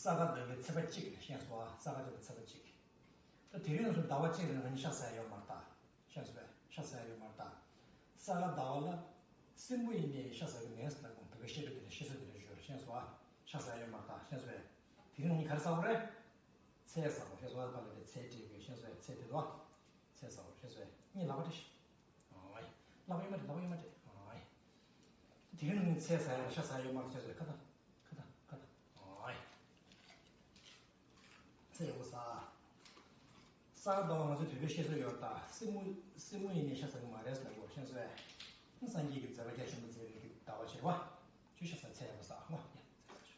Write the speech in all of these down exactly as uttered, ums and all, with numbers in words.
ས་ག་ཟླ་བའི་ཚེས་པ་གཅིག་རེད། ཤེས་སོང་ཨ། ས་ག་ཟླ་བའི་ཚེས་པ་གཅིག་ད་དེ་རིང་སུ་ཟླ་བ་གཅིག་རིང་ང་གཉིས་ཤ་ཟ་ཡ་ཡོད་མ་རེད་ད། ཤེས་སོང་ཨ། ཤ་ཟ་ཡ་ཡོད་མ་རེད་ད། ས་ག་ཟླ་བ་ལ་སྲིན་པོ་ཡིན་ནའི་ཤ་ཟ་གི་མེད་ཟེར་ལ་དགོངས། བོད་པའི་བཤད་སྲོལ་དེ་ལ་བཤད་སྲོལ་དེ་ལ་བཞུར། ཤེས་སོང་ཨ། ཤ་ཟ་ཡ་ཡོད་མ་རེད་ད། ཤེས་སོང་ཨ། དེ་རིང་ང་གཉིས་ག་རེ་ཟ་དགོས་རེད། ཚལ་ཟ་དགོས། ཤེས་སོང་ཨ། ཕ་ལ་དེ་ཚལ་སྤྲད་དགོས། ཤེས་སོང་ཨ། ཚལ་དེ་ལ་ཚལ་ཟ་དགོས། ཤེས་སོང་ཨ། གཉིས་ལག་པ་སྤྲད་ཤིག་ཨོའི། ལག་པ་གཡོན་མ་སྤྲད། ལག་པ་གཡོན་མ་སྤྲད། ཨོའི། དེ་རིང་ནི་ཚལ་ཟ་ཡ་ལ་ཤ་ཟ་ཡ་ཡོད་མ་རེད། ཤེས་སོང་ཨ། ཁ་ད། ཁ་ད། ཁ་ད། ཨོའི། ཚལ་ཡག་པོ་ཟ། ས་ག་ཟླ་བ་ང་ཚོའི་བོད་པའི་བཤད་སྲོལ་ཡོད་ད། སྲིན་མོ། སྲིན་མོ་ཡིན་ནའི་ཤ་ཟ་གི་མ་རེད་ཟེར་ལ་དགོངས། ཤེས་སོང་ཨ། སངས་རྒྱས་ཀྱི་མཛད་པ་རྒྱ་ཆེན་པོ་མཛད་པའི་གི་ཟླ་བ་ཕྱེད་པ། ཁྱོད་ཤ་ཟ། ཚལ་ཡག་པོ་ཟ། ཨོའི།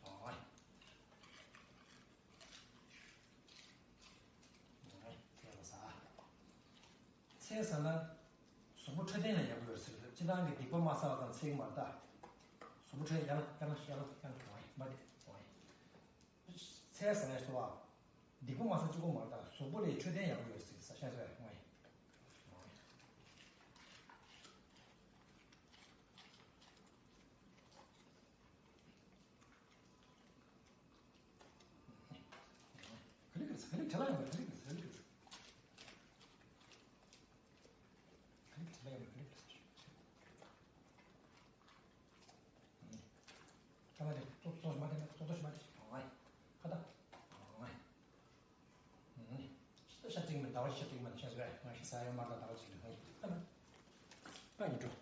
ཨོའི། ཨོའི། ཚལ་ཡག་པོ་ཟ། ཚལ་ཟ་ན་གཟུགས་པོ་འཕྲོད་བསྟེན་ལ་ཡག་པོ་ཡོད་ཟེར་གི་རེད། སྤྱིར་བཏང་གི་སྡིག་པ་མ་བསགས་པ་ཙམ་ཚེགས་མ་རེད་ད། གཟུགས་པོ་འཕྲོད། ཡར་ལ་ཡར་ལ་ཡར་ལ་ཡར་ལ། ཨོའི། མ་བདེ། ཨོའི། ཚལ་ཟ་ཡ་སོ་བ། སྡིག་པ་མ་བསགས་གཅིག་པོ་མ་རེད་ད། གཟུགས་པོ་ལ་འཕྲོད་བསྟེན་ཡག་པོ་ཡོད་ཟེར་གི་རེད། ཤེས་སོང་ཨ། ཨོའི། ཨོའི། ག་ལེར་ག་ལེར་བྲེལ་ལ་ཡོང་བ། ག་ལེར་ག་ལེར་ག་ལེར་ག་ལེར། ག་ལེར་བྲེལ་ལ་ཡོང་བ། ག་ལེར་ག་ལེར། ཁ་མ་དེ་ཏོག་ཏོག་མ་དེ་ཏོག་ཏོག་མ་དེ། ཨོའི། ཁ་ད། ཨོའི། ཤ་སྟག་ཤ་སྟག་མ་ཟླ་བ་ཤ་སྟག་མ་ཤ་ཟ་བས་ང་ཤ་ཟ་ཡོད་མ་རེད་ད། ཟླ་བ་གཅིག་རེད། ཨོའི། ཁ་ད། ཁ་ཉིན་འགྲོ།